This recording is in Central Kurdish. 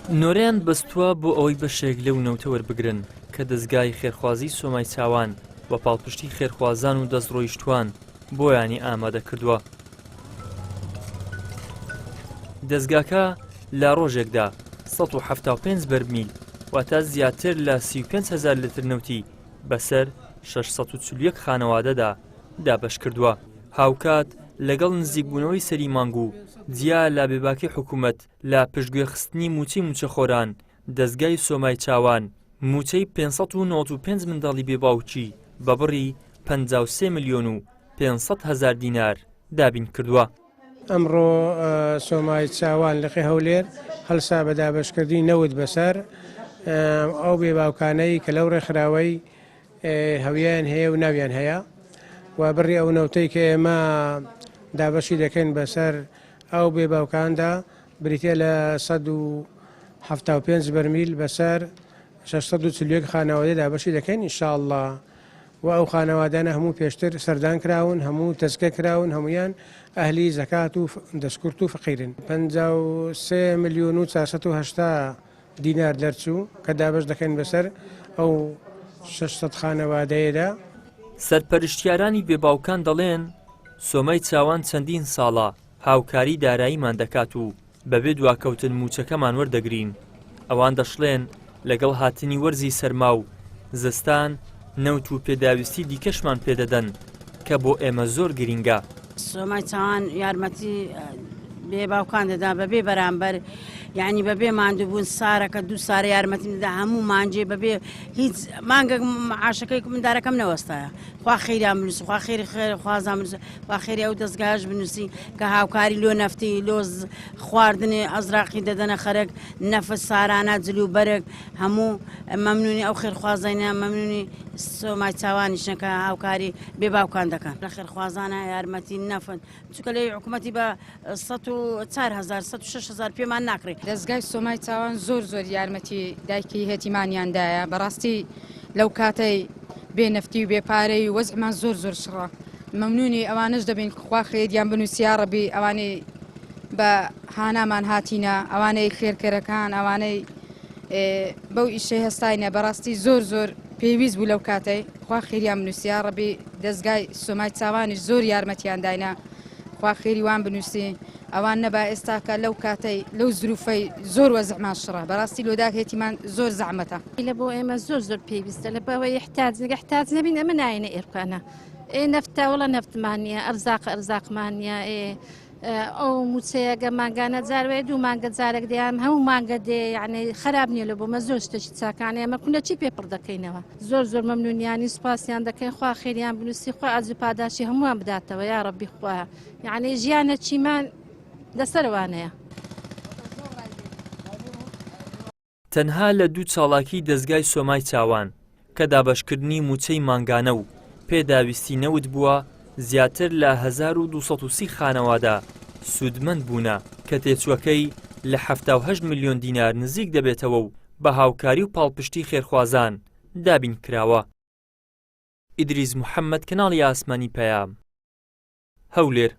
نۆرەیان بەستووە بۆ ئەوەی بەشێک لەو نەوتە وەربگرن کە دەزگای خێرخوازی سۆمای چاوان بە پاڵپشتی خێرخوازان و دەستڕۆیشتووان بۆیانی ئامادە کردووە. دەزگاکە لە ڕۆژێکدا 175 بەرمیل واتە زیاتر لە 35 هەزار لتر نەوتی بەسەر 641 خانەوادەدا دابەش کردووە. هاوکات لەگەڵ نزیکبوونەوەی سەری مانگ و جیا لە بێباکی حکوومەت لە پشتگوێخستنی مووچەی مووچەخۆران، دەزگای سۆمای چاوان مووچەی 595 منداڵی بێ باوکی بە بڕی 53 ملیۆن و 500 هەزار دینار دابین کردووە. ئەمڕۆ سۆمای چاوان لقی هەولێر هەڵسا بە دابەشکردنی نەوت بەسەر ئەو بێ باوکانەی کە لەو ڕێکخراوەی هەویان هەیە و ناویان هەیە و بڕی ئەو نەوتەی کە ئێمە دابەشی دەکەین بەسەر ئەو بێ باوکاندا بریتە لە 175 بەرمیل بەسەر 641 خانەوادە دابەشی دەکەین ئینشاءاللە و ئەو خانەوادانە هەموو پێشتر سەردان کراون هەموو تەزکە کراون هەمویان ئەهلی زەکات و دەستکورت و فەقیرن. 53 ملیۆن و 480 دینار دەرچوو کە دابەش دەکەین بەسەر ئەو 600 خانەوادەیەدا. سەرپەرشتیارانی بێ باوکان دەڵێن، سۆمای چاوان چەندین ساڵە هاوکاری داراییمان دەکات و بەبێ دواکەوتن مووچەکەمان وەردەگرین. ئەوان دەشڵێن، لەگەڵ هاتنی وەرزی سەرما و زستان نەوت و پێداویستی دیکەشمان پێدەدەن کە بۆ ئێمە زۆر گرینگە. سۆمای چاوان یارمەتی بێ باوکان دەدا بەبێ بەرامبەر یعنی بەبێ ماندووبوون سارەکە دوو سارە یارمەتیم دەدا هەموو مانجێ بەبێ هیچ مانگێک معاشەکەی مندارەکەم نەوەستایە خوا خێریان بنووسی خوا خێری خێر خوازان بنووسی خوا خێری ئەو دەستگاش بنووسی کە هاوکاری لۆ نەفتی لۆ خواردنی ئەزراقی دەدەنە خەرک نەفت سارانە جل و بەرگ هەموو مەمنونی ئەو خێرخوازەینە مەمنونی سۆمای چاوانیشن کە هاوکاری بێ باوکان دەکەن لە خێرخوازانە یارمەتی نەفت چونکە لەوی حکوومەتی بە 104 هەزار 106 هەزار پێمان ناکڕی. دەزگای سۆمای چاوان زۆر زۆر یارمەتی دایکی هێتیمانیان دایە بەڕاستی لەو کاتەی بێ نەفتی و بێ پارەی وەزعمان زۆر زۆر شڕە مەمنونی ئەوانەش دەبین خوا خێریان بنووسی یاڕەبی ئەوانەی بە هانامان هاتینە ئەوانەی خێرکەرەکان ئەوانەی بەو ئیشەی هەستاینە بەڕاستی زۆر زۆر پێویست بوو لەو کاتەی خوا خێریان بنووسی یاڕەبی دەزگای سۆمای چاوانیش زۆر یارمەتیان داینە خوا خێری وان بنووسی ئەوان نەبا ئێستاکە لەو کاتەی لەو زروفەی زۆر وەزعمان شڕە بەڕاستی لۆداک هێتیمان زۆر زەحمەتە. لە بۆ ئێمە زۆر زۆر پێویستە لە بەوەی احتاج نەگە احتاج نەبین ئەمە ناینە ئێرکانە ئێ نەفتە وڵە نەفتمان نییە ئەرزاق ئەرزاقمان نییە ئێ ئەو موچەیەگە مانگانە جاروێ دوو مانگە جارێک دەیان هەموو مانگە دێ یعنی خراپ نییە لە بۆمە زۆر شتێکی چاکانە ئێمە کونە چی پێ پڕ دەکەینەوە زۆر زۆر مەمنونیانی سوپاسیان دەکەین خوا خێریان بنووسی خوا ئەجر پاداشی هەمووان بداتەوە یا ڕەبی خوا یعنی ژیانە چیمان لەسەروانەیە. تەنها لە دوو چاڵاکی دەزگای سۆمای چاوان کە دابەشکردنی مووچەی مانگانە و پێداویستی نەوت بووە زیاتر لە 1230 خانەوادە سوودمەند بوونە کە تێچووەکەی لە 78 ملیۆن دینار نزیک دەبێتەوە و بە هاوکاری و پاڵپشتی خێرخوازان دابین کراوە. ئیدریس محەمەد کەناڵی ئاسمانی پەیام، هەولێر.